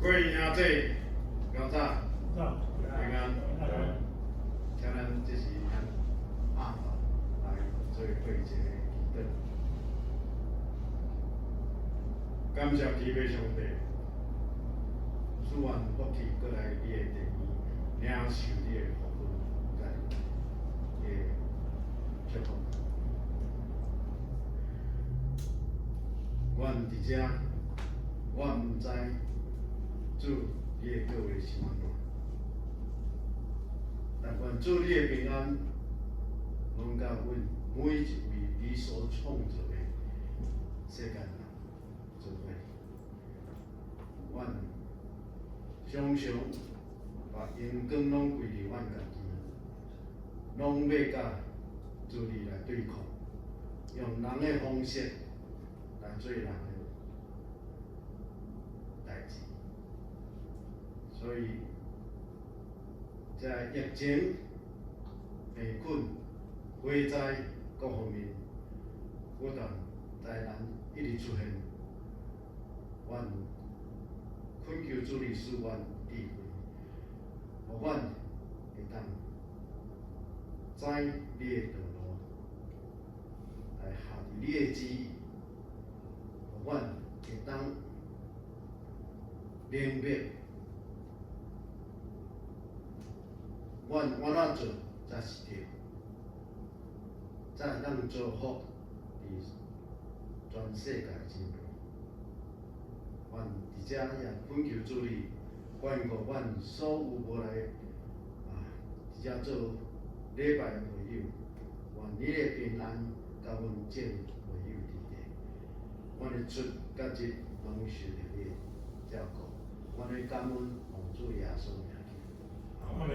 各位兄弟，早早，平安，請咱這時咱阿頭來做伙一个祈禱。感謝天父上帝，賜阮福氣，閣來你的殿裡領受你的福分，佮你的祝福。阮佇遮，我毋知主你的計劃是按怎，但願主你的平安，攏佮阮每一位你所創造的世間人做伙。阮常常把榮光攏歸佇阮家己，攏欲佮主你來對抗，用人的方式來做人的代誌。所以，在疫情、病菌、火災各方面，不斷災難一直出現，阮懇求主你賜阮智慧，予阮會當知你的道路，來合佇你的旨意，予阮會當明白阮按怎做才是對，才會當造福佇全世界進步。阮佇遮也懇求主你，關顧阮所有無來佇遮做禮拜的會友，願你的平安佮阮眾會友佇底，阮的出佮入攏受著你的照顧，阮的感恩奉主耶穌名求。阿門。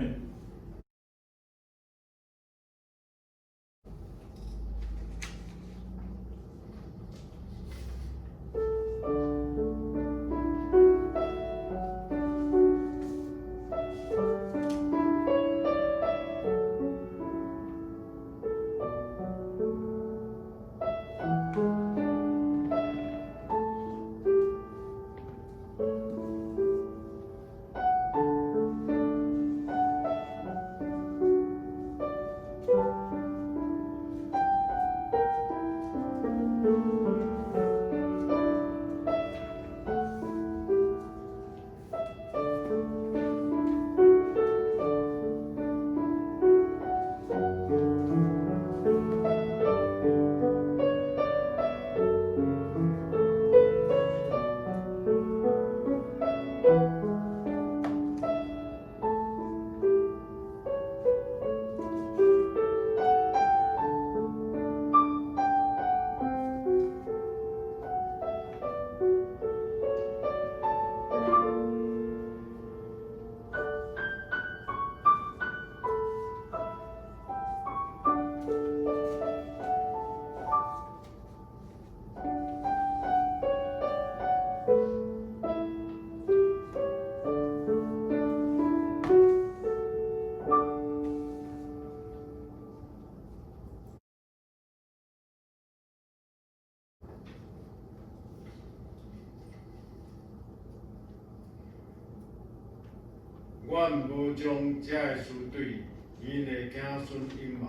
阮無將這个事對𪜶的子孫隱瞞，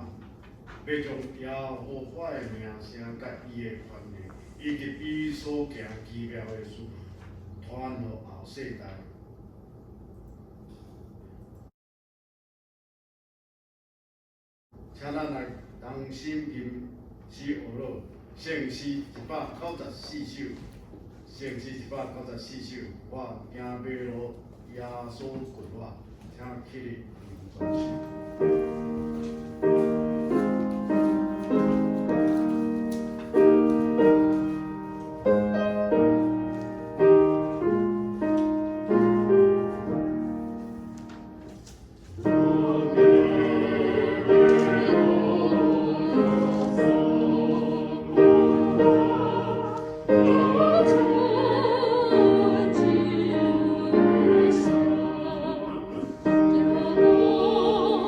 欲將耶和華的名聲佮伊的權勢，以及伊所行奇妙的事，傳予後世代。請咱來同心吟詩學樂，聖詩194首，聖詩194首，我行迷路，耶穌救我，請起立念全首。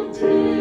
我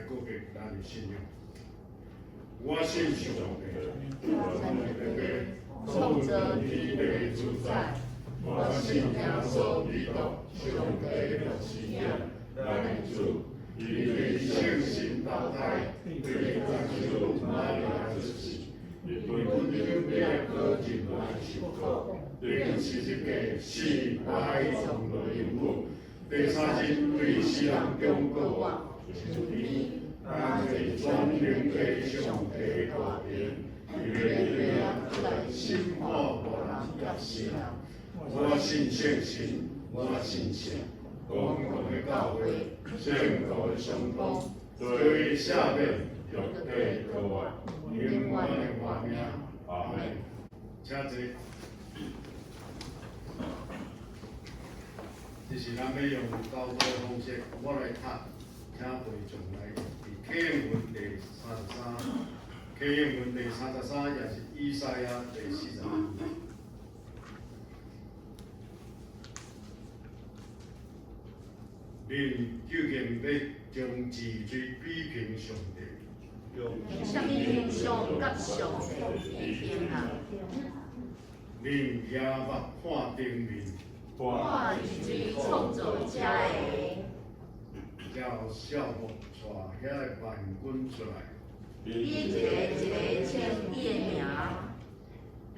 告白咱的信仰。我信上帝，全能的父，創造天地主宰，我信耶穌基督，上帝的獨生子，咱的主，伊對聖神投胎，對天使瑪利亞出世，為阮頂彼可進來受苦，釘十字架死埋葬落陰府，第三日對死人中復活，升天，擔坐全能的上帝右邊，伊欲來審判活人佮死人。我信聖神，我信聖公共的教會，聖徒的相通，罪赦免，肉體復活，永遠的活命。阿門。請坐。這是咱欲用交通的方式，我來讀，請會眾來佇啟應文第33，啟應文第三十三，也是以賽亞第42。恁究竟欲將治水比評上帝？用啥物形象佮上帝比評啊？恁舉目看頂面，看治水創造者的，才有數目帶遐个萬軍出來。你一个一个稱伊的名，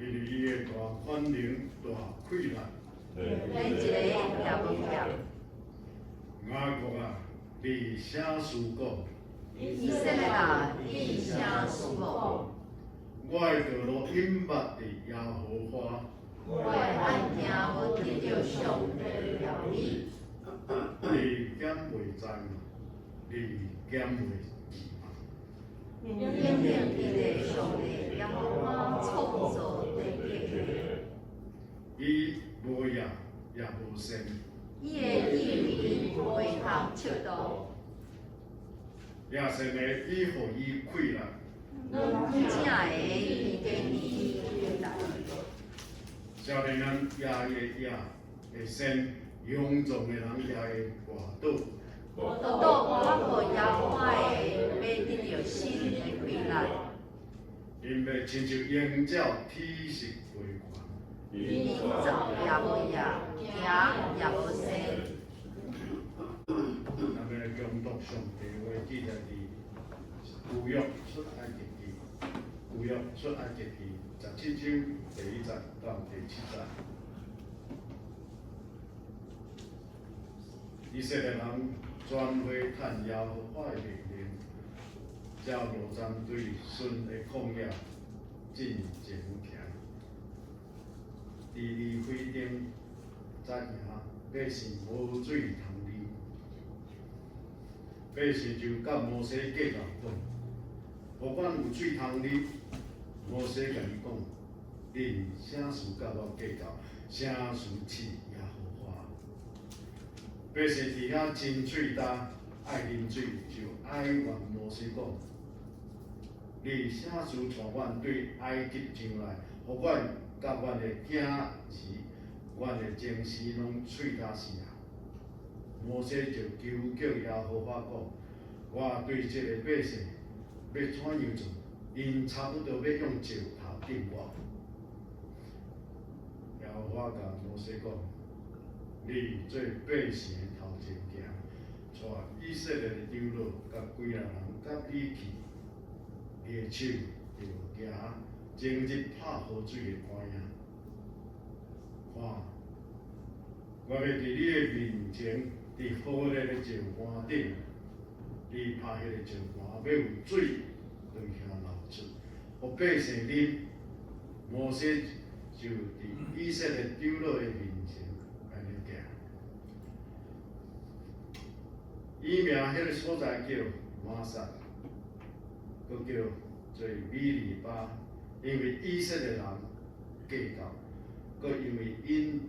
因為伊的大權能、大氣力。連一個也無欠。雅各啊，你啥事講？以色列啊，你啥事講？我的道路隱密佇耶和華。我的案件無得著上帝的料理。你敢袂知嗎？你敢袂記嗎？永遠記得上帝耶和華創造地極。伊無業也無善。伊的智慧袂通測度。也善的伊予伊氣力。軟正的伊給伊力。少年人也會贏會先，勇壯的人也會跋倒。倒我予耶和華的欲得著新的氣力。𪜶欲親像鷹鳥體力飛懸。𪜶走也無厭，行也無踅。咱欲來誦讀上帝話，記載佇舊約出埃及記，舊約出埃及記17章第1節到第7節。以色列人全會趁耶和華的命令，照路站對汛的曠野進前行。佇利非訂紮營，百姓無水通啉。百姓就佮摩西計較講：予阮有水通啉。摩西共伊講：恁啥事佮我計較？啥事試耶和華？百姓佇遐真喙焦，愛啉水，就哀怨摩西講：你啥事帶阮對埃及上來，予阮佮阮的囝兒、阮的情絲攏喙焦死啊！摩西就求叫耶和華講：我對這个百姓欲怎樣做？𪜶差不多欲用石頭擲我。耶和華共摩西講：你做百姓的頭前行，帶以色列的長老佮幾若人佮你去，你的手著舉整日拍河水的竿仔。看，我欲佇你的面前，佇火熱的石竿頂，你拍彼个石竿，欲有水對遐流出，予百姓啉。摩西就佇以色列長老的面前按呢行。伊名彼个所在叫瑪撒，閣叫做米利巴，因為以色列人計較，閣因為𪜶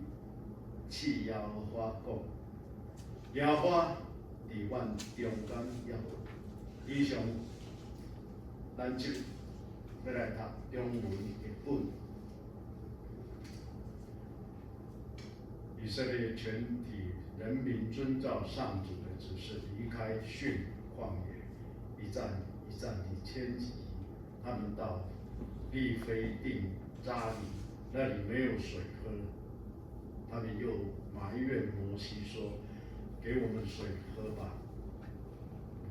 試耶和華講，耶和華佇阮中間抑無？以上，咱就欲來讀中文譯本。以色列全體人民遵照上主的指示，離開汛曠野，一站一站地遷移。他們到利非訂紮營，那裡沒有水喝。他們又埋怨摩西說：“給我們水喝吧。”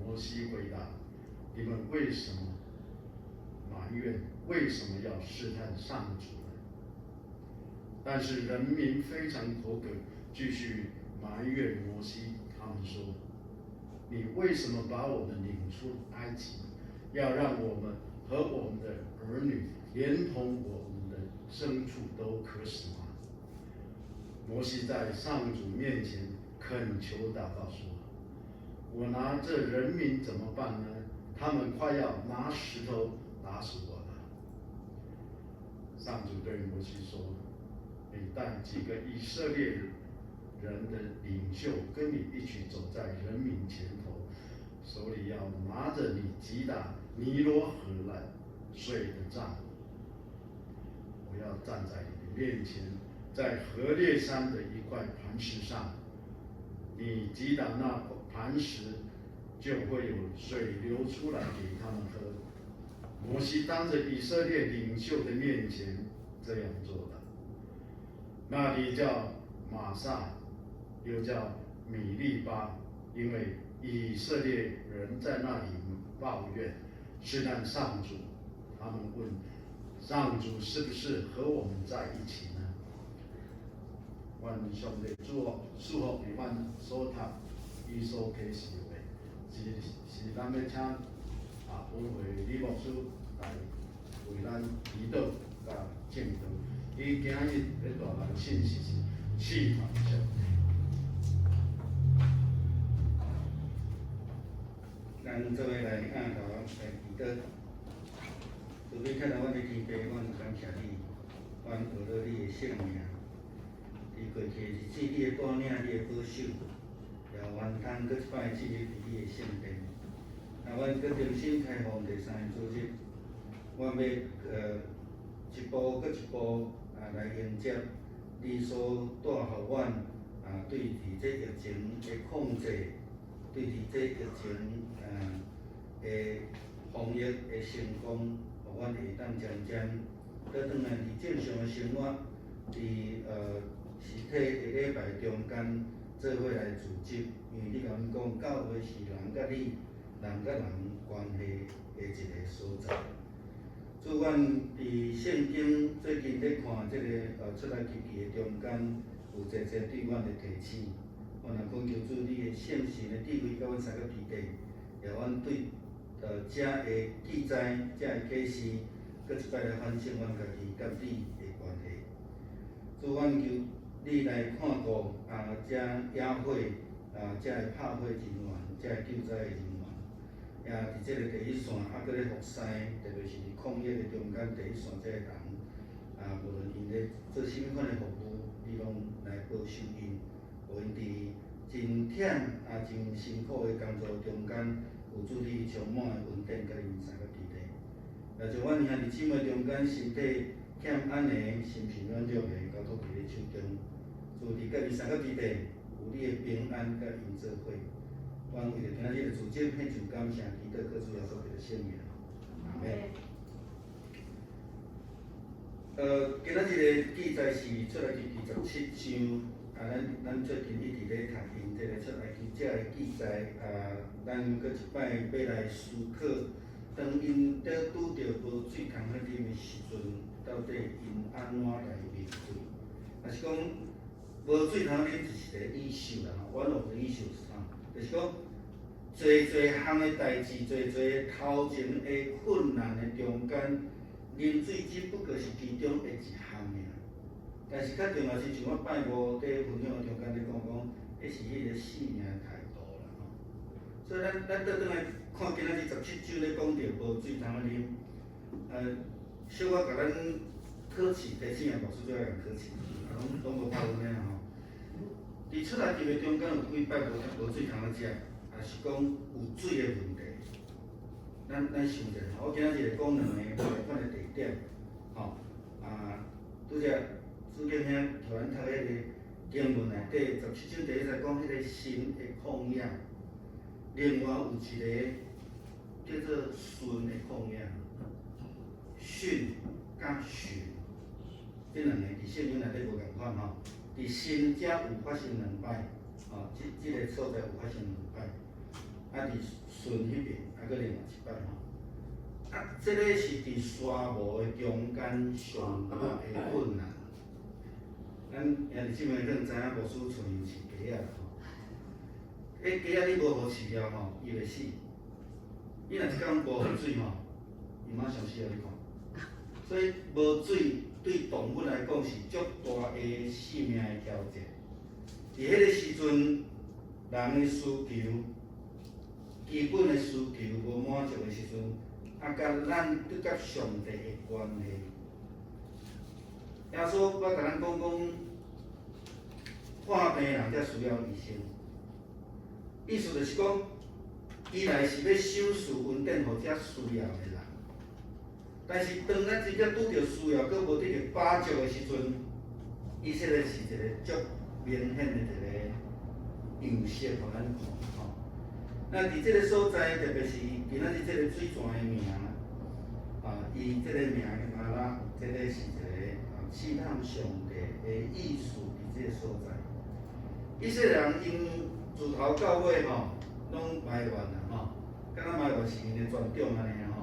摩西回答：“你們為什麼埋怨？為什麼要試探上主呢？”但是人民非常口渴，繼續埋怨摩西。他們說：“你為什麼把我們領出埃及，要讓我們和我們的兒女，連同我們的牲畜都渴死嗎？”摩西在上主面前懇求禱告說：“我拿這人民怎麼辦呢？他們快要拿石頭打死我了。”上主對摩西說：“你帶幾個以色列人的領袖跟你一起走在人民前頭，手裡要拿着你擊打尼羅河來水的杖。我要站在你的面前，在何烈山的一塊磐石上，你擊打那磐石，就會有水流出來給他們喝。”摩西當着以色列領袖的面前這樣做的。那裡叫瑪撒，又叫米利巴，因為以色列人在那裡抱怨，試探上主。他們問上主是不是和我們在一起呢？願上帝祝福祝福予阮所讀伊所啟示的話，是是咱欲請啊，本會李牧師來為咱祈禱佮證道。伊今日欲帶來信息是試探上帝。咱做伙來按頭來祈禱。慈悲疼愛阮的天父，阮感謝你，阮學了你的聖名。佇過去的日子，你的帶領，你的保守，予阮通閣一擺進入佇你的聖殿。啊，阮閣重新開放第三个主日，阮欲一步閣一步啊來迎接你所帶予阮啊對佇這疫情的控制，對佇這疫情的防疫的成功，予阮會當漸漸倒轉來佇正常的生活，佇實體的禮拜中間做伙來聚集，因為你共阮講，教會是人佮你、人佮人關係的一個所在。主，阮佇聖經最近咧看這個出埃及記的中間，有濟濟對阮的提醒。阮也懇求主，你的聖神的智慧佮阮三個弟弟，予阮對遮的記載、遮的啟示，閣一擺來反省阮家己佮你的關係。主，阮求你來看顧啊，遮野火啊，遮的拍火人員，遮的救災的人員，也佇這个第一線，啊，閣咧服侍，特別是佇抗疫的中間第一線這个人，啊，無論𪜶咧做啥物款的服務，你攏來保守𪜶，予𪜶佇真忝啊、真辛苦的工作中間，有主你充滿的恩典佮𪜶三個弟弟。也將阮兄弟姊妹中間身體欠安的、心情軟弱的，交託佇你手中。主你佮𪜶三個弟弟，有你的平安佮𪜶做伙。阮為著今仔日的主旨，獻上感謝，祈禱靠主耶穌基督聖名。阿門。今仔日的記載是出埃及記十七章，啊，咱咱最近一直咧讀𪜶這个出埃及這个記載，啊，咱閣一擺欲來思考，當𪜶咧拄著無水通好啉的時陣，到底𪜶按怎來面對？若是講無水通啉，就是一個 issue 啦吼，one of the issues 吼，就是講濟濟項的代誌，濟濟頭前的困難的中間，啉水只不過是其中的一項爾。但是較重要是，像我拜五佇分享的中間咧講講，彼是彼個生命態度啦吼。所以咱咱倒轉來看今仔日十七章咧講著無水通啉，小可共咱考試提醒啊，牧師最愛共考試，啊，攏攏無拍分的吼。佇出埃及的中間有幾擺無無水通食，也是講有水的問題。咱咱想者，我今仔日會講兩个仝款的地點，吼，啊，拄才子敬兄予咱讀彼个經文內底十七章第一節講彼个新的曠野，另外有一个叫做汛的曠野，汛佮汛，這兩個佇聖經內底無仝款吼。佇新遮有發生兩擺，吼，這個所在有發生兩擺，啊，佇汛彼邊啊，閣另外一擺吼。啊，這个是佇沙漠的中間上大的困難。咱兄弟姊妹可能知影牧師厝裡飼雞仔啦吼。彼雞仔你無予飼料吼，伊會死。你若一工無予水吼，伊馬上死予你看。所以無水對動物來講是足大的性命的挑戰。佇彼個時陣，人的需求，基本的需求無滿足的時陣，啊，佮咱對佮上帝的關係。耶穌捌共咱講講，看病人才需要醫生。意思就是講，伊來是欲賞賜恩典予遮需要的人。但是當咱真正拄著需要，閣無得著飽足的時陣，以色列是一個足明顯的一個樣式，予咱看吼。那佇這个所在，特別是今仔日這個水泉的名，啊，伊這個名瑪拉，這個是一個啊試探上帝的意思佇這個所在。以色列人𪜶自頭到尾吼，攏埋怨啦吼，敢若埋怨是𪜶的船長按呢吼。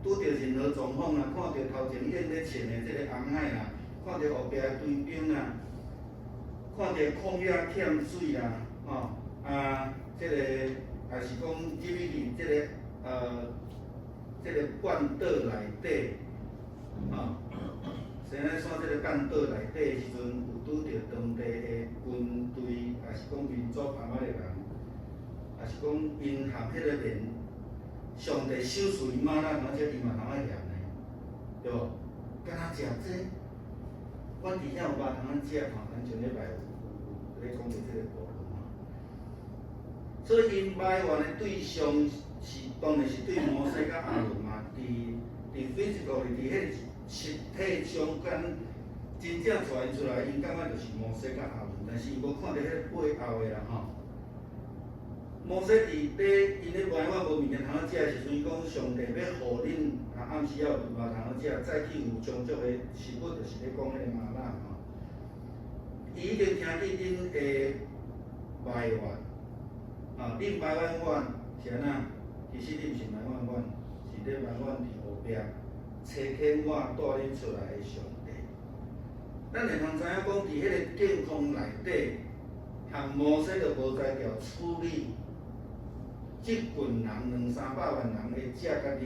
拄著任何狀況啦，看著頭前演咧穿的這個紅海啦，看著後壁追兵啦，看著曠野欠水啦，吼啊，這个也是講入去這個半島內底，吼，西奈山這個半島內底的時陣，有拄著當地的軍隊，也是講民族阿瑪力人，也是講𪜶含彼個連上帝賞賜伊嗎哪，而且伊嘛通仔嫌呢，對無？敢若食這個，阮佇遐有肉通仔食吼，咱上禮拜有咧講著這个部分吼。所以𪜶埋怨的對象是當然是對摩西佮亞倫嘛，佇 physical 佇彼個實體中間，真正帶𪜶出來，𪜶感覺就是摩西佮亞倫，但是伊無看著彼個背後的啦吼。摩西佇咧𪜶咧埋怨無物件通仔食的時陣，伊講上帝欲予恁，啊暗時猶有肉通仔食，早起有充足的食物，就是咧講彼個嗎哪吼。伊一定聽見恁的埋怨，啊，恁埋怨我是按怎？其實恁毋是埋怨我，是咧埋怨佇後壁差遣我帶恁出來的上帝。咱會通知影講，佇彼個境況內底，和摩西就無才調處理。這群人兩三百萬人的食佮啉，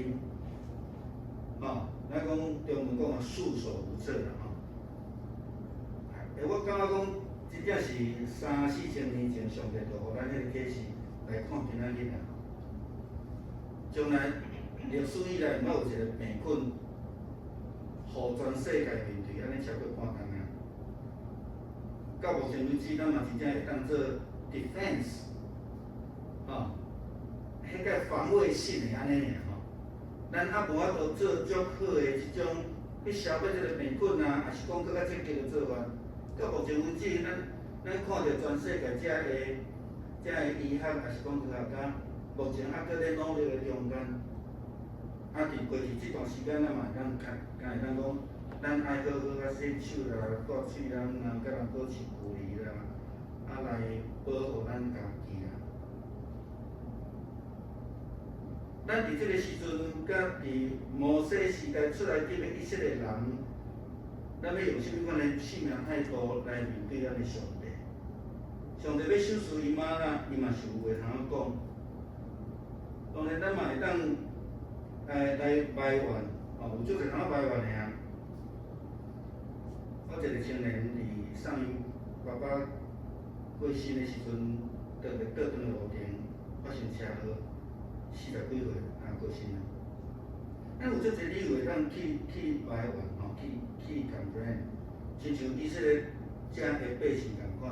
吼，咱講中文講啊束手無策啦吼。欸，我感覺講，真正是三四千年前，上帝就予咱彼個啟示來看今仔日啊。將來歷史以來，毋捌有一個病菌，予全世界面對按呢超過半冬啊。到目前為止，咱嘛真正會當做 defense，吼。彼個防衛性的按呢爾吼，咱猶無法度做足好的這種去消滅這個病菌啊，抑是講閣較積極的做法。到目前為止，咱看著全世界遮个遮个醫學，抑是講科學家，目前猶閣咧努力的中間。啊，佇過去這段時間，咱嘛會當較，敢會當講，咱愛好好仔洗手啦、戴喙籠啦，佮人保持距離啦，啊來保護咱家己啦。咱佇這个時陣，佮佇摩西時代出埃及的以色列人，咱欲用啥物款的生命態度來面對咱的上帝？上帝欲賞賜伊嗎哪，伊嘛是有話通講。當然，咱嘛會當來埋怨，哦，有足濟通埋怨的啊。我一個青年佇送𪜶爸爸過身的時陣，倒來倒轉的路程發生車禍，四十幾歲啊過身啊。咱有足濟理由會當去埋怨吼，去 complain，親像以色列遮的百姓仝款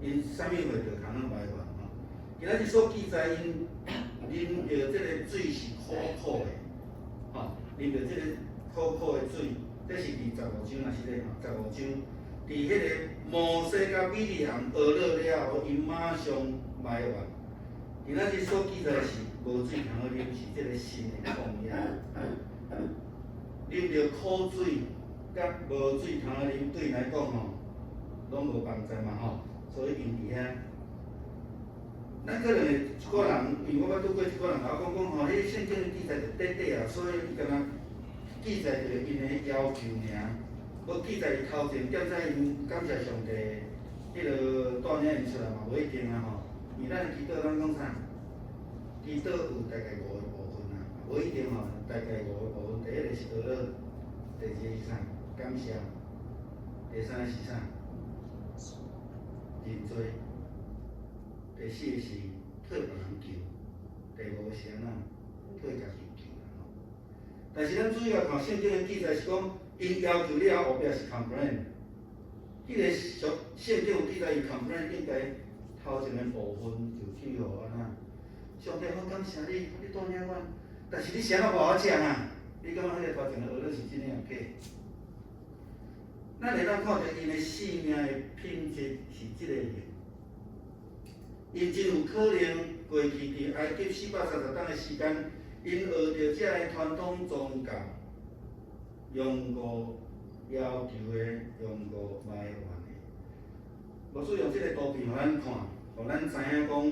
，𪜶啥物話就通埋怨吼。今仔日所記載𪜶啉著這个水是苦苦的，吼，啉著這个苦苦的水，這是佇十五章抑是咧吼，十五章，佇彼个摩西佮米利暗學落了後，𪜶馬上埋怨。今仔日所記載是無水通好啉，是這个新的曠野。啉著苦水，佮無水通好啉，對𪜶來講吼，攏無幫助嘛吼。所以𪜶佇遐，咱可能會一寡人，因為我捌拄過一寡人共我講講吼，彼個聖經的記載就短短啊，所以伊敢若記載著𪜶的要求爾，無記載伊頭前點使𪜶感謝上帝，彼个帶領𪜶出來嘛，無一定啊吼。因為咱的祈禱，咱講啥？祈禱有大概五个部分啊，無一定吼，大概五個部分。第一个是哀禱，第二個是啥？感謝。第三個是啥？認罪。第四個是替別人求。第五個是按怎？替家己求啦吼。但是咱注意來看聖經的記載是講，𪜶要求了後，後壁是 complain。彼个聖經有記載，伊 complain 應該頭前的部分就去予按怎？上帝，我感謝你，你帶領阮，但是你啥都無予我食啊？你感覺彼个頭前的哀禱是真的抑假？咱會當看著𪜶的性命的品質是這个形。𪜶真有可能過去佇埃及430冬的時間，𪜶學著這个傳統宗教，用五要求的，用五埋怨的。牧師用這个圖片予咱看，予咱知影講，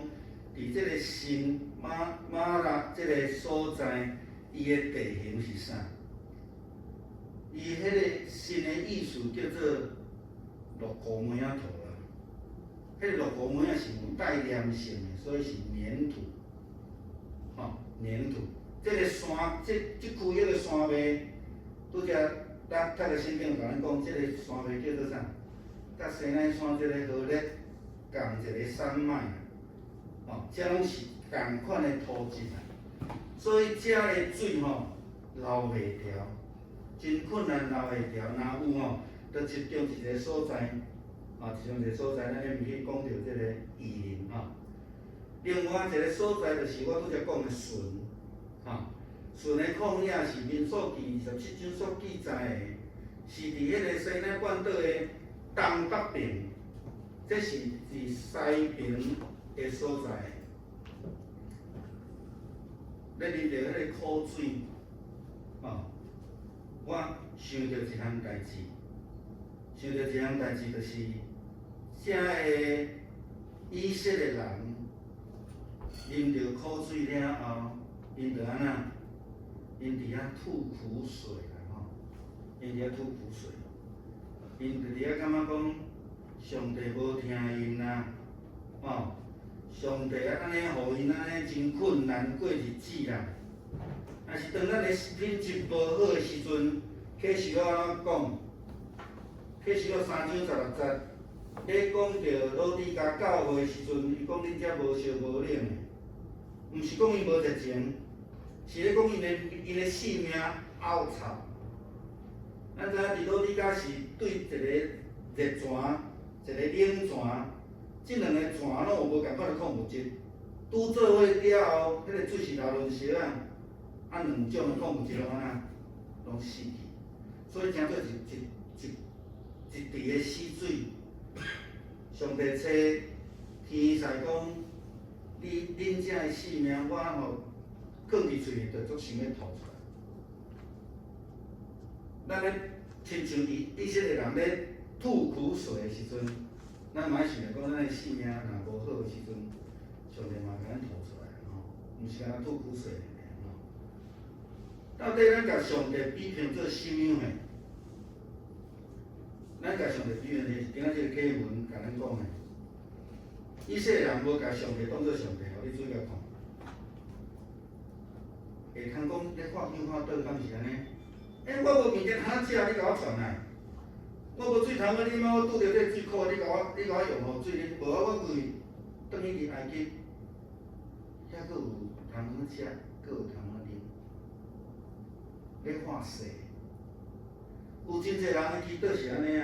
佇這个新瑪瑪拉這个所在，伊的地形是啥？伊彼个新的意思叫做鹿膏糜仔土啦。彼个鹿膏糜仔是有帶黏性的，所以是黏土。吼，黏土。這个山，這區域的山脈，拄才咱讀个聖經共咱講，這个山脈叫做啥？佮西奈山這个何烈仝一个山脈。吼，這攏是仝款的土質啊。所以遮的水吼流袂牢，真困難流會牢。若有吼，就集中一个所在，啊，集中一个所在，咱咧毋去講著這个以琳吼。另外一个所在就是我拄才講的汛，吼，汛的曠野是民數記27章所記載的，是佇彼个西奈半島的東北邊，這是佇西邊的所在。咧啉著彼个苦水，吼，我想著一項代誌，想著一項代誌，就是遮个以色列人啉著苦水了後，𪜶就按怎？𪜶佇遐吐苦水啦吼，𪜶佇遐吐苦水，𪜶就佇遐感覺講上帝無聽𪜶啦，吼。上帝啊，按呢予𪜶按呢真困難過日子啦。但是當咱的品質無好的時陣，啟示錄按怎講？啟示錄3章16節，咧講著老底嘉教會的時陣，伊講恁遮無燒無冷的，毋是講伊無熱情，是咧講𪜶的性命拗臭。咱知影佇老底嘉是對一個熱泉，一個冷泉。這兩个泉攏有無仝款的礦物質，拄做伙了後，彼個水是流潤色仔，啊，兩種的礦物質攏按怎，攏死去，所以成做一一一一池的死水。上帝差天使講，你恁遮的性命，我吼囥佇喙內，就足想欲吐出來。咱咧親像伊以色列人咧吐苦水的時陣。咱嘛愛想著講，咱的性命若無好的時陣，上帝嘛共咱吐出來吼，毋是干焦吐苦水爾吼。到底咱共上帝比拼做啥物呢？咱共上帝比拼是今仔這个經文共咱講的。以色列人無共上帝當做上帝，予你注意共看。會通講咧喝酒喝倒，敢是按呢？欸，我無物件通食，你共我傳來。我無水通喝，你媽我拄著這個水庫，你共我用予水啉，無啊，我規轉去佇埃及，遐閣有通好食，閣有通好啉，咧喝勢。有真濟人的祈禱是按呢啊，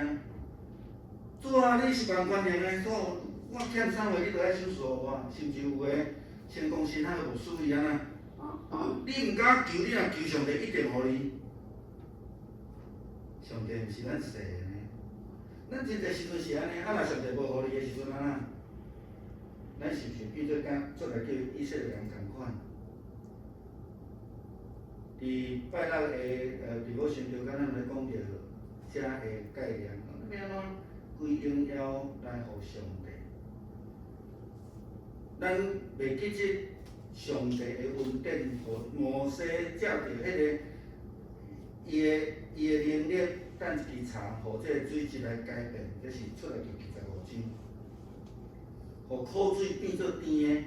主啊，你是萬全能的主，我欠啥貨你都愛賞賜予我，甚至有的成功神學牧師伊按怎？你毋敢求，你若求上帝一定予你。上帝毋是咱踅的呢。咱真濟時陣是按呢，啊若上帝無予你的時陣按怎？咱是毋是變做敢做來叫以色列人仝款？佇拜六的devotion 中間，咱來講著遮的概念，欲按怎歸榮耀來予上帝。咱袂記得上帝的恩典，予摩西藉著彼个伊的能力，等一支柴，予這个水質來改變，這是出埃及記十五章，予苦水變做甜的。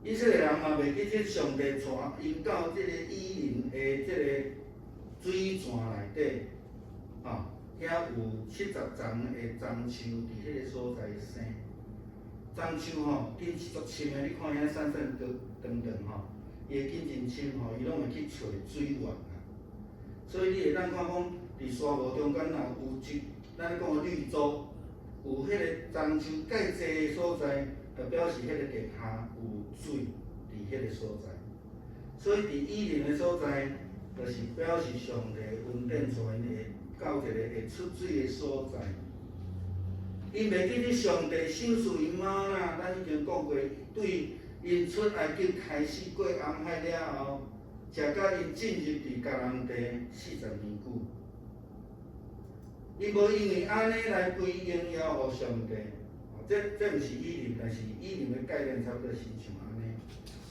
以色列人嘛袂記得上帝帶𪜶到這個以琳的這個水泉內底，吼，遐有70叢的樟樹佇彼個所在生。樟樹吼根是足深的，你看遐散散長長長吼，伊的根真深吼，伊攏會去揣水源啊。所以你會當看講，佇沙漠中間若有一，咱咧講的綠洲，有彼個樟樹蓋濟的所在，就表示彼個地下有水佇彼個所在。所以佇以琳的所在，就是表示上帝恩典帶𪜶會到一個會出水的所在。𪜶袂記得上帝賞賜𪜶嗎哪，咱已經講過，對𪜶出埃及開始過紅海了後，食到𪜶進入佇迦南地40年久。𪜶無因為按呢來歸榮耀予上帝，這毋是以琳，但是以琳的概念差不多是像按呢，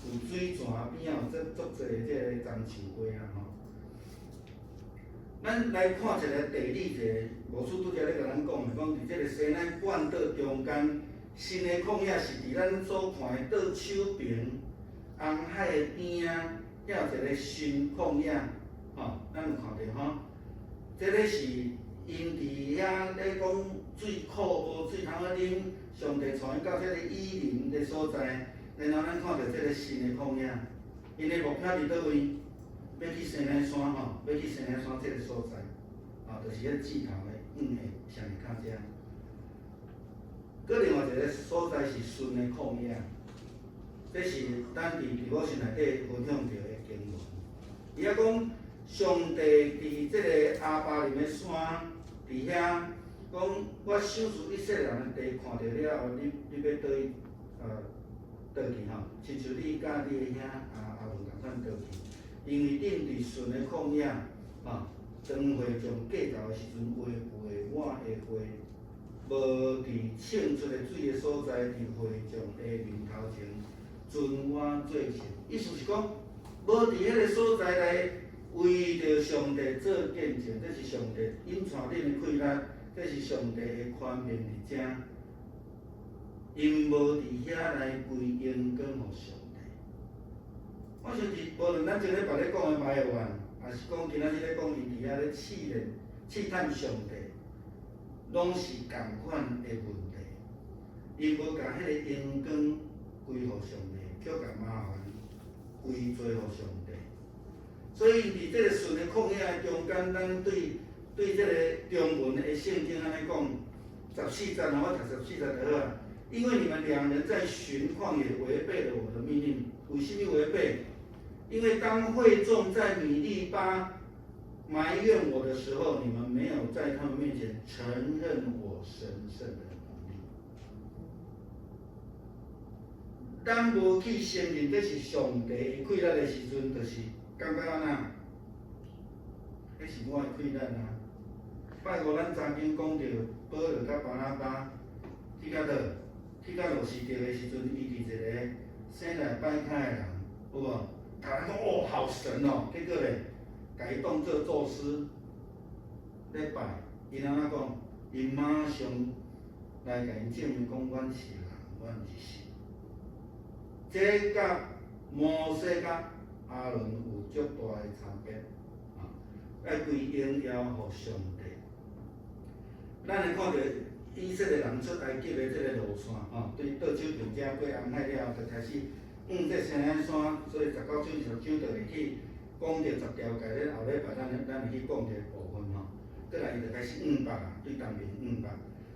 有水泉邊仔有這足濟這个樟樹花啊吼。咱來看一个地理者，牧師拄才咧共咱講的，講佇這个西奈半島中間，新的曠野是佇咱所看的倒手爿紅海的邊仔，遐有一个新曠野，吼，咱有看著吼。這个是𪜶佇遐咧講水庫無水通好啉，上帝帶𪜶到這个以琳的所在，然後咱看著這个新的曠野，𪜶的目標佇佗位？欲去西奈山吼，欲去西奈山這个所在，啊，就是彼箭頭的向的上下跤遮。閣另外一个所在是汛的曠野，這是咱佇 devotion 內底分享著的經文。伊遐講上帝佇這个亞巴琳的山，佇遐講我賞賜以色列人的地，看著了後，你欲佗去佗去吼，親像你佮你的兄亞倫仝款佗去。因為恁佇汛的曠野，吼，當會眾計較的時陣，違背我的話，無佇衝出的水的所在，佇會眾的面頭前尊我做聖。意思是講，無佇彼个所在來為著上帝做見證，這是上帝引帶恁的氣力，這是上帝的權柄佇遮。𪜶無佇遐來歸榮光予上帝。我想佇無論咱前禮拜咧講的埋怨，抑是講今仔日咧講𪜶佇遐咧試煉、試探上帝，攏是仝款的問題。𪜶無共彼个榮光歸予上帝，卻共麻煩歸罪予上帝。所以佇這个汛的曠野的中間，咱對這个中文的聖經按呢講，十四節，我讀十四節就好啊。因為你們兩人在尋曠野違背了我的命令，為什麼違背？因為當會眾在米利巴埋怨我的時候，你們沒有在他們面前承認我神聖的能力。咱無去承認這是上帝的氣力的時陣，就是感覺按怎？彼是我的氣力啊！拜五咱曾經講著保羅佮巴拿巴去到佗？去到路斯德的時陣，伊佇一个生來擺跤的人，有無？共人講哦，好神哦！結果咧，共伊當做宙斯咧拜，伊按怎講？伊馬上來共𪜶證明講，阮是人，阮毋是神。這佮摩西佮亞倫有足大的差別，啊！愛歸榮耀予上帝。咱會看著以色列人出埃及的這个路線，吼，對倒手爿遮過紅海了後，就開始往這西奈山，所以19章、20章就會去講著十條誡咧。後禮拜咱會去講這个部分吼。過來伊就開始往北啊，對東邊往北。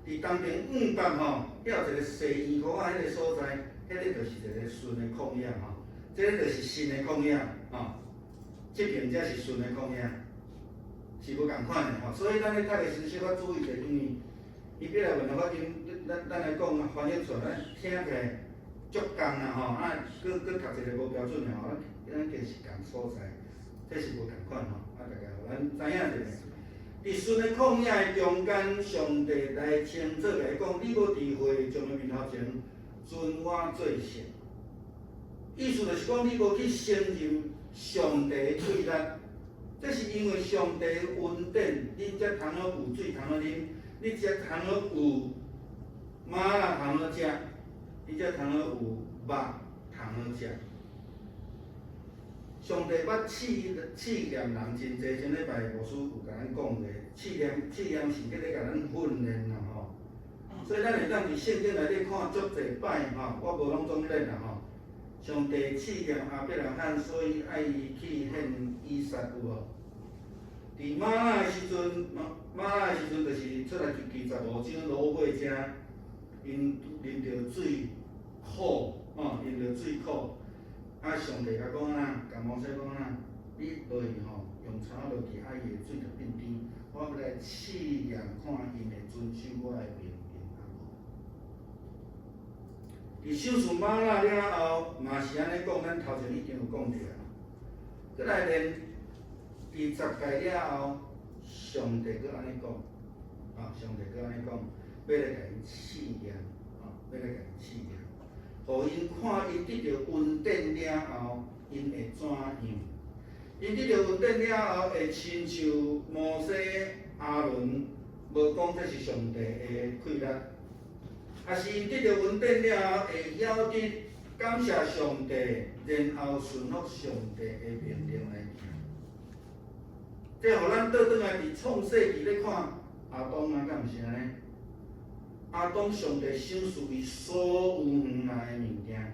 佇東邊往北吼，遐有一個細圓箍仔彼个所在，彼个就是一个汛的曠野吼。這个就是新的曠野吼，這爿才是汛的曠野，是無仝款的吼。所以咱咧讀的時陣小可注意者，因為伊過來問的發音，咱來講翻譯出來，咱聽起來足仝啦吼，啊，閣閣讀一個無標準的吼，咱咱其實是仝所在。這是無仝款吼，啊，大家予咱知影一下。佇汛的曠野的中間，上帝來清楚共伊講：你無佇會眾的面頭前尊我做聖。意思就是講，你無去承認上帝的氣力，這是因為上帝的恩典，恁才通好有水通好啉，你才通好有嗎哪通好食，你才通好有肉通好食。上帝捌試試驗人真濟，前禮拜牧師有共咱講過，試驗試驗是咧咧共咱訓練啦吼。所以咱會當佇聖經內底看足濟擺吼，我無攏總練啦吼。上帝試驗亞伯拉罕，所以愛伊去獻以撒有無？佇嗎哪的時陣，嗎嗎哪的時陣就是出埃及記15章羅會遮，𪜶啉著水苦，吼，啉著水苦。啊！上帝共講啊，共摩西講啊，你落去吼，用鉦仔落去，啊伊的水就變甜。我欲來試驗看𪜶會遵守我的命令抑無？佇賞賜嗎哪了後，嘛是按呢講，咱頭前已經有講著啊。閣來連佇十誡了後，上帝閣按呢講，啊，上帝閣按呢講，欲來共𪜶試驗，啊，欲來共𪜶試驗。予𪜶看𪜶得著恩典了後，𪜶會怎樣？𪜶得著恩典了後，會親像摩西、亞倫，無講這是上帝的氣力，抑是𪜶得著恩典了後，會曉得感謝上帝，然後順服上帝的命令來行。這予咱倒轉來佇創世記咧看，亞當啊，敢毋是按呢？亞當上帝賞賜伊所有園內的物件，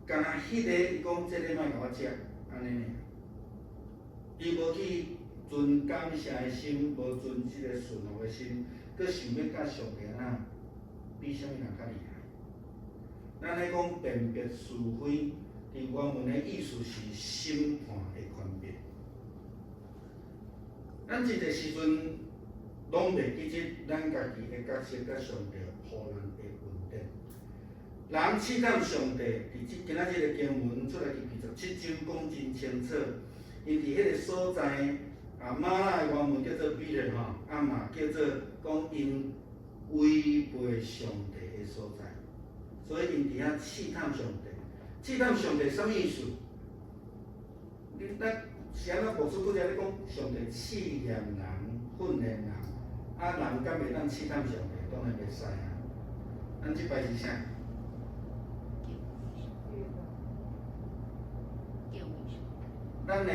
干焦彼个伊講這个莫共我食，按呢爾。伊無去存感謝的心，無存這個順服的心，閣想欲佮上帝按怎比啥物人較厲害？咱咧講辨別是非，佇原文的意思是審判的權柄。咱這個時陣攏袂記得咱家己的角色佮上帝予咱的恩典。人試探上帝，佇這今仔日的經文出埃及記27章講真清楚。𪜶佇彼個所在，啊，嗎哪的原文叫做 bitter 吼，啊嘛叫做講𪜶違背上帝的所在，所以𪜶佇遐試探上帝。試探上帝啥物意思？你咱是按怎牧師拄才咧講，上帝試驗人、訓練人，啊人敢會當試探上帝？當然袂使啊。咱這擺是啥？敬畏上帝。咱的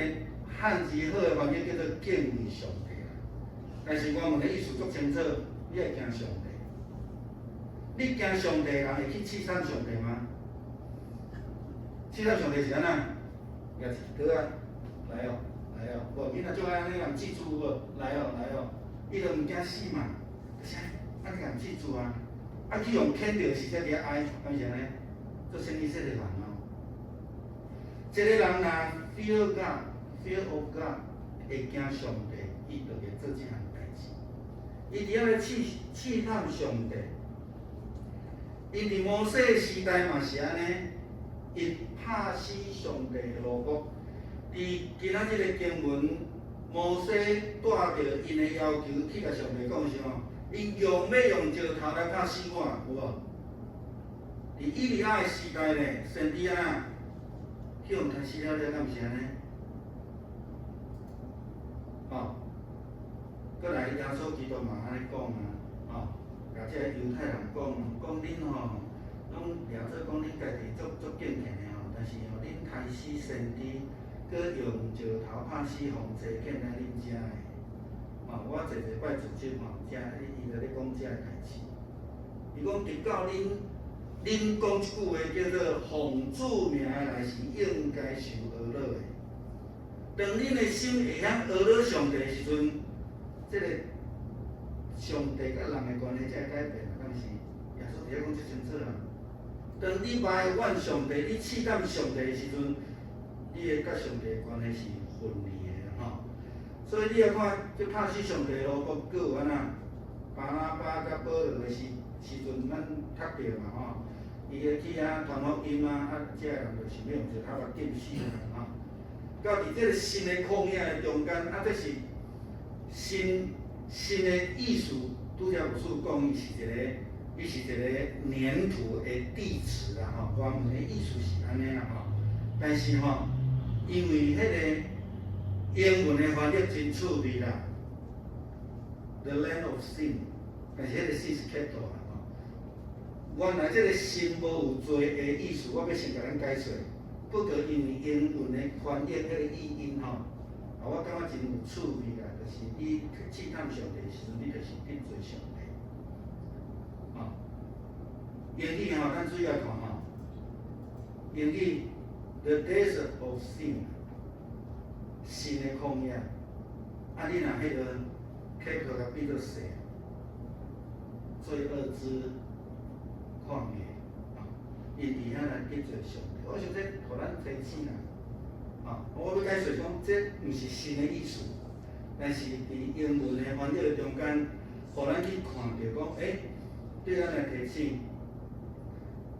漢字好的翻譯叫做敬畏上帝啦，但是原文的意思足清楚，你愛驚上帝。你驚上帝，人會去試探上帝嗎？試探上帝是按怎？舉一支刀仔，來哦，來哦，無囡仔足愛按呢共試蛀無？來哦，來哦，伊就毋驚死嘛，就是按呢共試蛀啊，啊去予牽著時才佇遐哀，敢是按呢？做生意說的煩惱。一個人若 fear God，fear of God，會驚上帝，伊就袂做這項代誌。伊佇遐咧試試探上帝。伊佇摩西時代嘛是按呢，伊拍死上帝的奴僕。佇今仔日的經文，摩西帶著𪜶的要求去共上帝講啥？𪜶用欲用石頭來拍死我，有無？佇以利亞的時代咧，先知啊，去予刣死了了，敢毋是按呢？吼，閣來耶穌基督嘛按呢講啊，吼，共這個猶太人講，講恁吼，攏掠做講恁家己足足敬虔的吼，但是吼恁刣死先知，閣用石頭拍死予差遣來恁遮的，吼，我濟濟擺組織吼，遮伊就咧講這个代誌。伊講直到恁恁講這句話叫做奉主名來是應該受呵咾的。當恁的心會曉呵咾上帝的時陣，這个上帝佮人的關係才會改變啊，敢毋是？耶穌佇遐講足清楚啊。當你埋怨上帝，你試探上帝的時陣，你的佮上帝的關係是分離的吼。所以你來看，這拍死上帝的奴僕，閣有按怎？巴拿巴佮保羅的時時陣，咱讀著嘛吼。伊個去遐傳福音啊，啊，這个人就想欲用石頭共禁死啊，吼。到佇這个新的曠野的中間，啊，這是新新的意思，拄才牧師講，伊是一个黏土的地質啦吼，原文的意思是按呢啦吼。但是吼，因為彼个英文的翻譯真趣味啦，The land of sin，但是彼个 sin 是 capital 啦吼。原來這个心無有罪的意思，我欲先共咱解說。不過因為英文的翻譯彼个譯音吼，啊，我感覺真有趣味啦，就是你去試探上帝的時陣，你就是得罪上帝。吼，英語吼，咱注意來看吼，英語 The desert of sin，新的曠野。啊，你若彼个 capital 共變做細，罪惡之曠野，啊，𪜶佇遐來得罪上帝。我想這予咱提醒啦，啊，我欲解釋講，這毋是新的意思，但是佇英文的翻譯的中間，予咱去看著講，欸，對咱來提醒，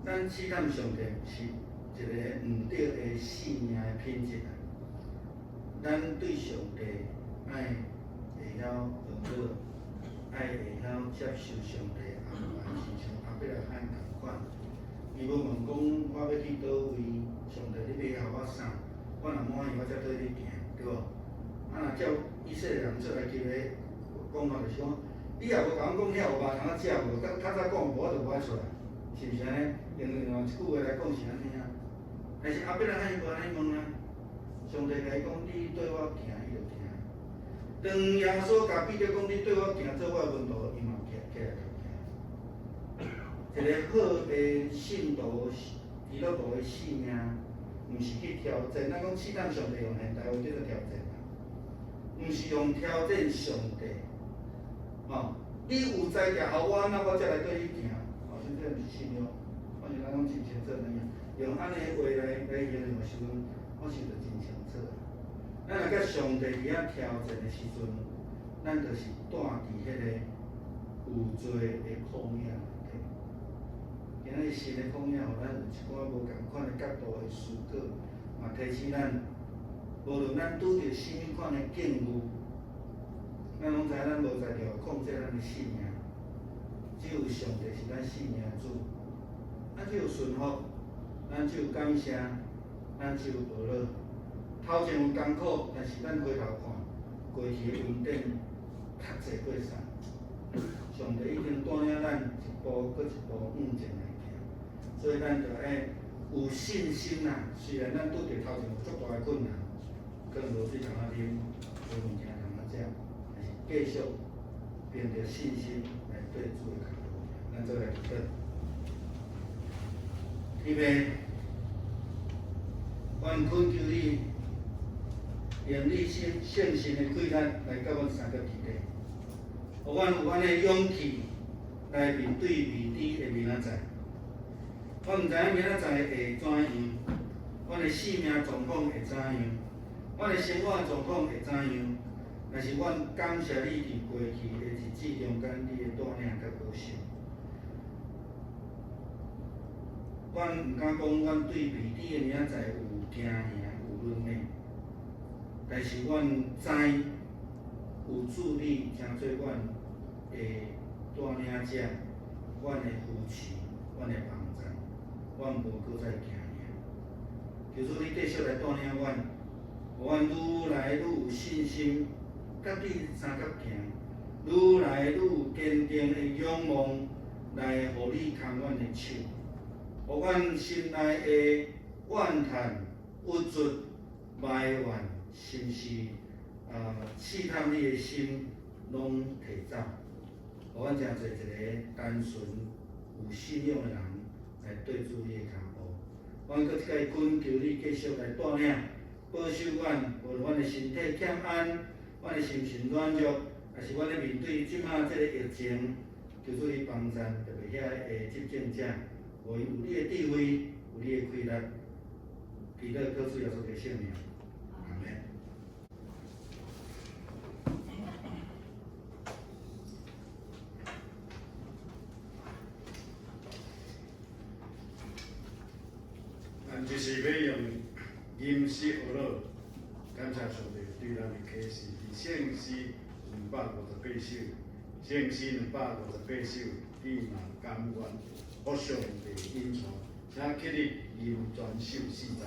咱試探上帝是一个毋對的性命的品質啊。咱對上帝愛會曉學樂，愛會曉接受上帝安排，親像亞伯拉罕仝款。伊無問講我欲去佗位，上帝你欲予我啥？我若滿意，我才綴你行，對無？啊，若照以色列人出來去的講法，就是講，你也無共阮講遐有肉通仔食無？較較早講無，我就無愛出來，是毋是按呢？用另外一句話來講是按呢啊。但是亞伯拉罕伊無按呢問啊，上帝共伊講，你綴我行，伊就行。當耶穌共彼得講，你綴我行，做我的門徒，伊嘛起起來共行。一个好的信徒，基督徒的性命，毋是去挑戰。咱講試探上帝用現代話叫做挑戰啦，毋是用挑戰上帝。吼，你有才調予我，那我才來綴你行。吼，這毋是信仰。我想咱講真清楚，用按呢話來形容的時陣，我想就真清楚。咱若共上帝佇遐挑戰的時陣，咱就是蹛佇彼个有罪的曠野內底。今仔日新的曠野，予咱有一寡無仝款的角度的思考，嘛提醒咱，無論咱拄著啥物款的境遇，咱攏知咱無才調控制咱的性命，只有上帝是咱性命的主。咱只有順服，咱只有感謝，咱只有學樂。頭前有艱苦，但是咱回頭看，過去的恩典較濟過啥。上帝已經帶領咱一步閣一步向前來行，所以咱就愛有信心啦。雖然咱拄著頭前有足大的困難，可能無水通仔啉，無物件通仔食，但是繼續憑著信心來綴主的跤步。咱做來祈禱。天父，阮懇求你，用你聖聖神的氣力來佮阮相佮佇咧，予阮有按呢勇氣來面對未知的明仔載。我毋知影明仔載會怎樣，阮的性命狀況會怎樣，阮的生活狀況會怎樣？但是阮感謝你佇過去的日子中間，你的帶領佮保守。阮毋敢講，阮對未知的明仔載有驚嚇、有論的，但是阮知有主你成做阮的帶領者，阮的扶持，阮的幫助，阮無閣再驚嚇。求主你繼續來帶領阮，予阮愈來愈有信心，佮你相佮行，愈來愈有堅定的仰望，來予你牽阮的手。予阮心內的怨嘆、鬱卒、埋怨，甚是試探你的心，攏提走。予阮成做一个單純有信仰的人，來綴主你的跤步。阮閣一擺懇求你繼續來帶領、保守阮，無論阮的身體欠安，阮的心神軟弱，抑是阮咧面對這馬這个疫情，求主你幫贊，特別遐的執政者。予𪜶有你的智慧，有你的氣力，祈禱靠主耶穌的聖名，阿門。咱這是欲用吟詩學樂。感謝上帝對咱的啟示，佇聖詩258首，聖詩258首，你若甘願予上帝引帶，請起立吟全首四節。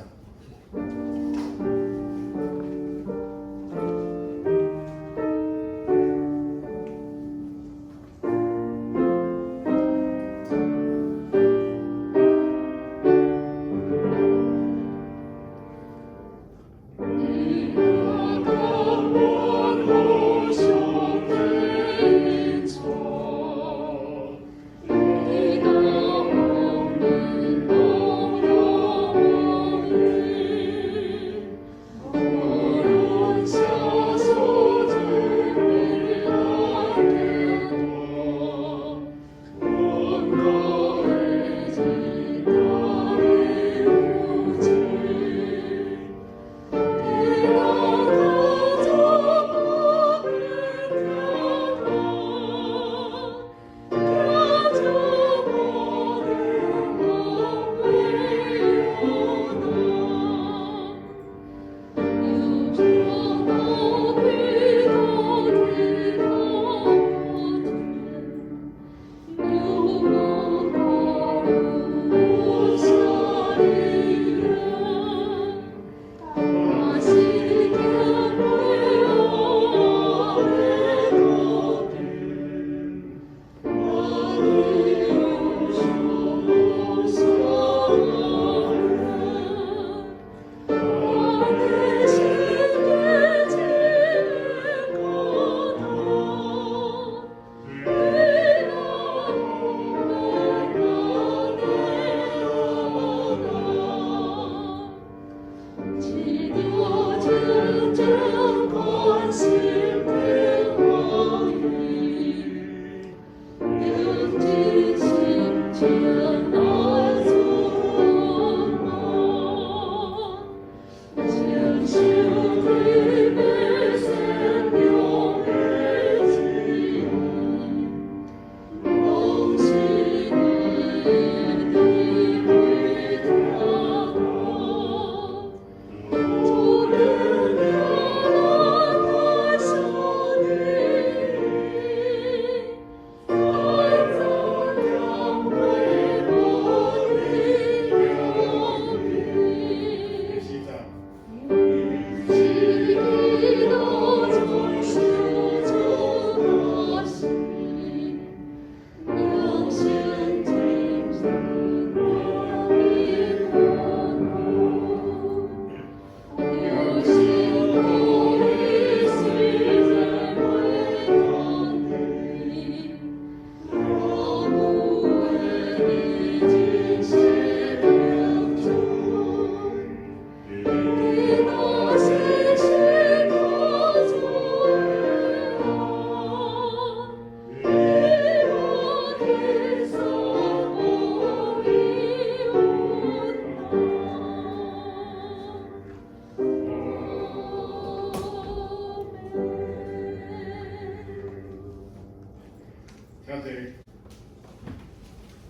請坐。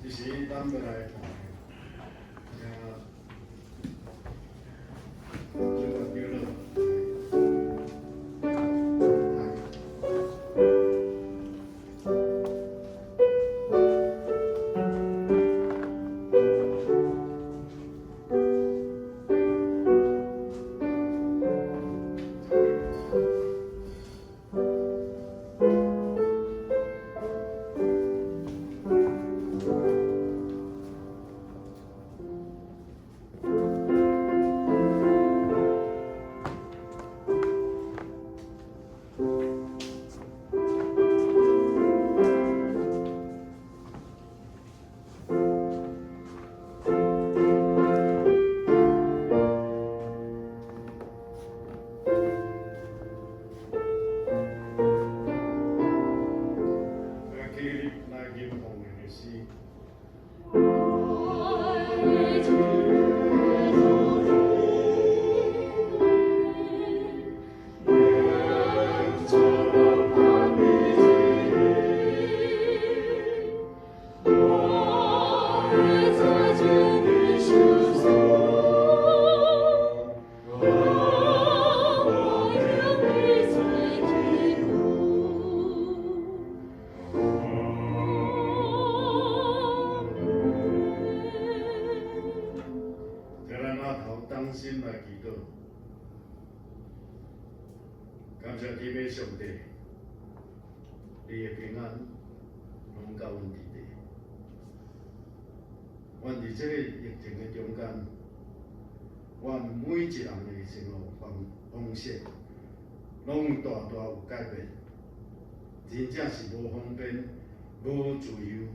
這時，咱欲來看，請這個長老來。感謝天父上帝，你的平安攏佮阮佇底。阮佇這个疫情的中間，阮每一人的生活方式，攏大大有改變，真正是無方便、無自由，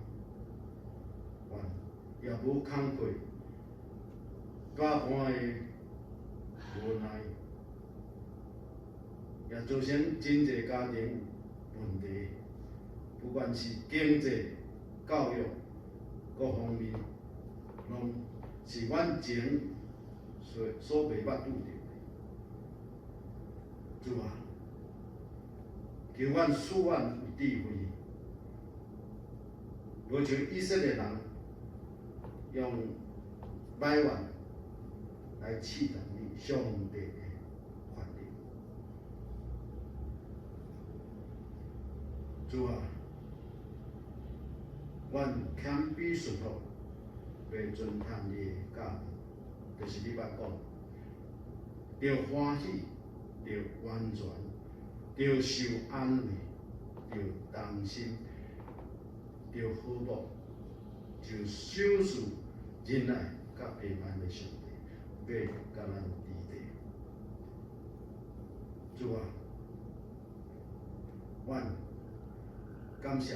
阮也無工課，百般的無奈，也造成真濟家庭有問題，不管是經濟、教育各方面，攏是阮前所袂捌拄著的。主啊，求阮賜阮有智慧，無像以色列人用埋怨來試探你上帝的權力。主啊，阮謙卑順服，欲遵行你的教導，就是你捌講，著歡喜，著完全，著受安慰，著同心，著和睦，就賞賜仁愛佮平安的上帝，欲佮咱佇底。主啊，阮感謝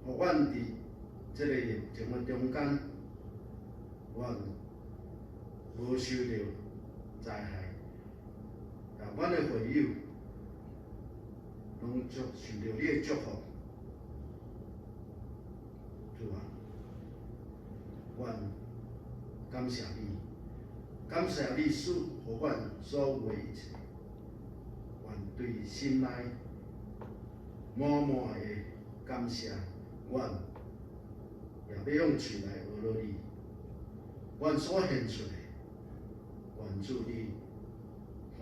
你，予阮佇這个疫情的中間，阮無受著災害，但阮的會友攏祝受著你的祝福。主啊，阮感謝你，感謝你賜予阮所有的一切，阮對心內滿滿的感謝，阮也欲用喙來呵咾你，阮所獻出的，願主你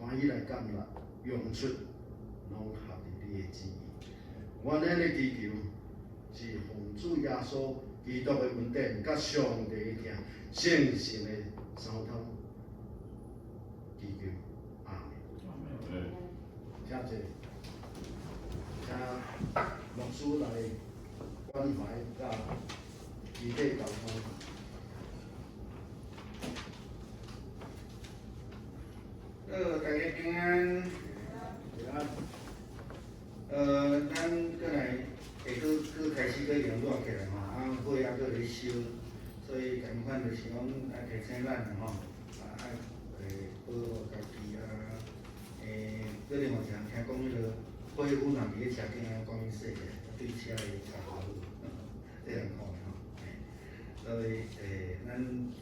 歡喜來接納，用出攏合佇你的旨意。阮按呢祈求，是奉主耶穌基督的恩典，佮上帝的疼，聖神的相通祈求，阿們。請坐，請牧師來關懷佮肢體溝通。好，大家平安。平安。咱閣來會閣閣開始閣炎熱起來吼，啊火猶閣咧燒，所以仝款就是講愛提醒咱吼，啊愛保護家己啊，閣另外一項聽講彼个火粉若佇咧車頂愛趕緊洗起來，對車會較好，這樣講的吼。所以咱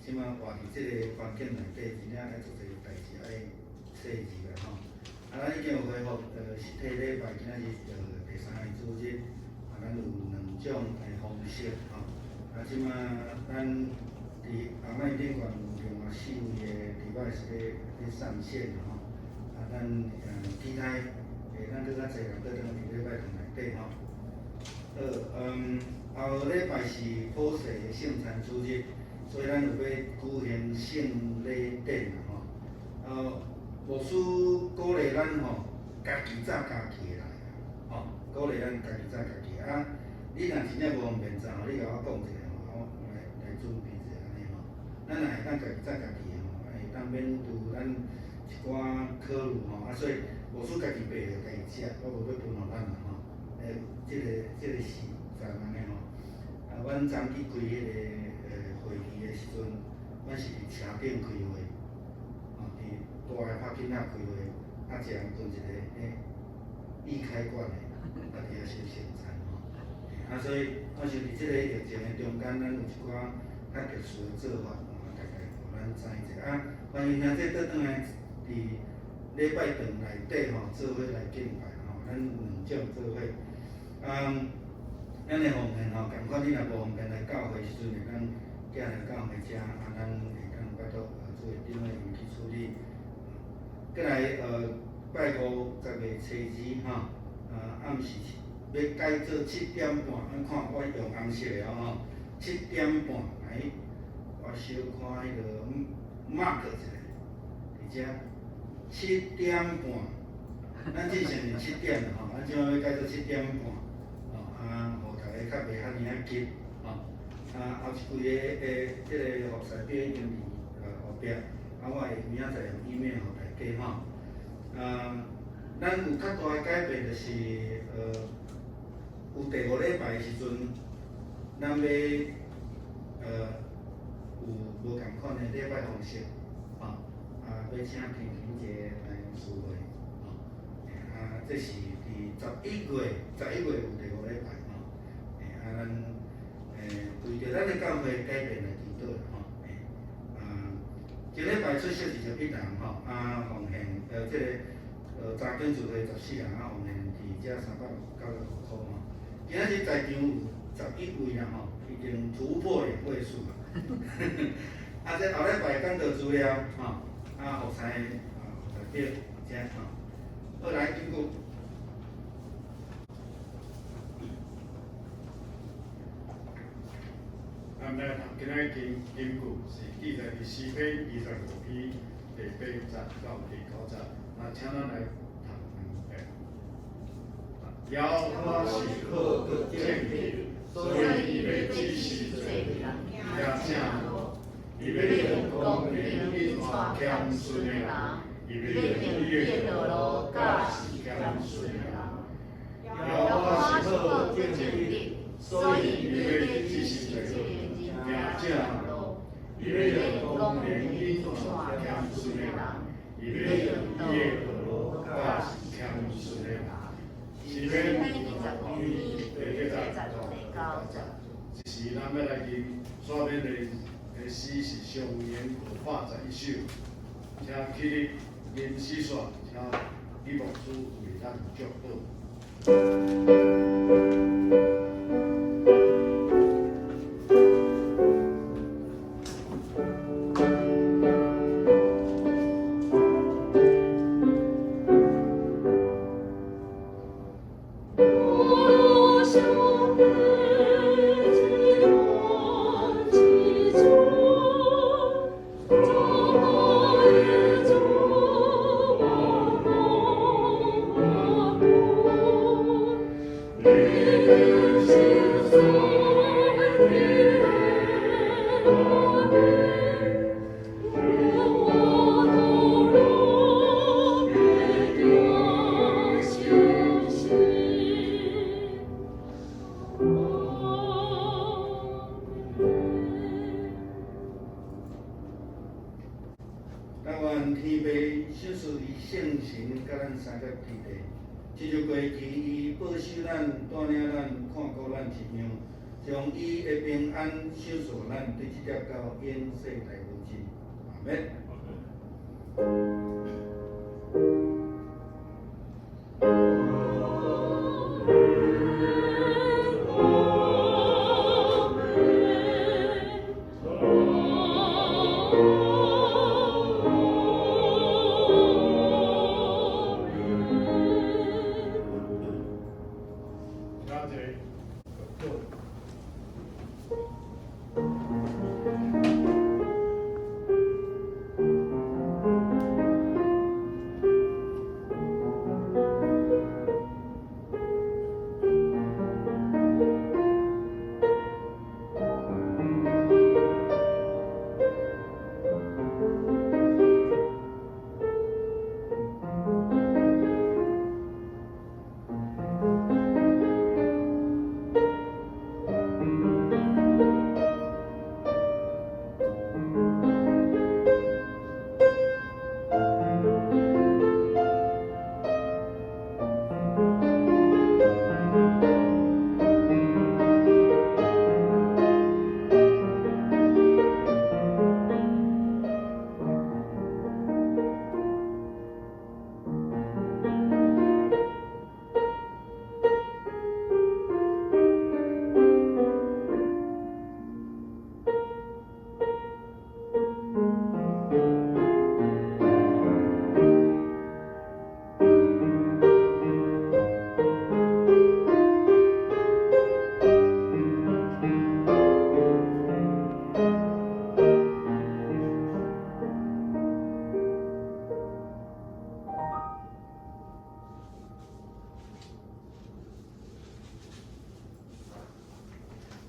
這馬活佇這个環境內底，真正愛做濟代誌愛細緻啦吼。啊，咱已經有恢復，實體禮拜，今仔日第三个主日，啊，咱有兩種的方式吼。啊，這馬咱佇紅麥頂懸有另外四位的禮拜是咧上線吼。啊，咱其他咱閣較濟人閣轉佇禮拜堂內底吼。好，後禮拜是普世的聖餐主日，所以咱有欲舉行聖禮典啦吼。牧師鼓勵咱吼，家己早家己的來啦，吼，鼓勵咱家己早家己的。啊，你若真正無方便早，你共我講一下吼，我來準備一下按呢吼。咱若會當家己早家己的吼，會當免拄咱一寡考慮吼。啊，所以牧師家己備著家己食，我無欲分予咱啦吼。這个時陣按呢吼。啊，阮昨去開彼个會議的時陣，阮是佇車頂開會，吼，佇大的 parking lot 開會，啊，一人分一个彼易開罐的，啊，佇遐燒聖餐吼。啊，所以我想佇這个疫情的中間，咱有一寡較特殊的做法，大概予咱知一下。啊，歡迎兄弟倒轉來佇禮拜堂內底吼，做伙來敬拜吼，咱兩種做伙。啊，咱的奉獻吼，仝款你若無方便來教會時陣，會當寄來教會遮，啊，咱會當拜託主會長的人去處理。過來拜五10月初二吼，啊暗時欲改做7點半，咱看我用紅色的哦吼，7點半，來，我小看彼个 mark 一下，佇遮七點半，咱之前是7點吼，咱這擺欲改做7點半，吼，啊，予大家較袂遐爾仔急，吼。啊，後一季的的這个服侍表已經佇後壁，啊，我會明仔載用 email 予大家吼。啊，咱有較大的改變就是，有第五禮拜的時陣，咱欲有無仝款的禮拜方式，吼，啊，欲請婷婷姐來司會，吼，啊，這是佇十一月，十一月有第五禮拜，吼，啊，咱為著咱的教會改變來祈禱，吼，啊，這禮拜出席21人，吼，啊，奉獻，這个查經聚會14人，啊，奉獻佇遮369箍，吼，今仔日在場有11位啦，吼，已經突破兩位數啦。啊，這後禮拜講道資料，吼，啊，服侍啊，代表遮吼，好來金句。咱來讀今仔日金金句是記載佇詩篇25篇第八節到第九節，那請咱來讀兩遍。耶和華是好閣正直，所以伊欲指示罪人行正路，伊欲用公平引帶謙遜的人，伊欲用伊的道路教示謙遜的人。耶和華是好閣正直，所以伊欲指示罪人行正路，伊欲用公平引帶謙遜的人，伊欲用伊的道路教示謙遜的人。詩篇25篇第八節到第九節。這時咱欲來吟煞勉的的詩是常言511首，請起立吟詩煞，請李牧師為咱祝禱。我想必知我之主，怎會主我我苦？你是所的我的，我道路必定信心。阿們。咱願天父賞賜伊聖神佮咱相佮天地，親像過去伊保守咱、帶領咱、看顧咱一樣，將伊的平安賞賜咱，對這粒到永世代無盡。阿們。阿們。請坐。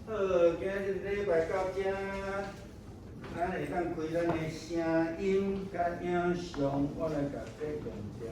好，今仔日禮拜到遮，咱會當開咱的聲音佮影像，我來共這關掉。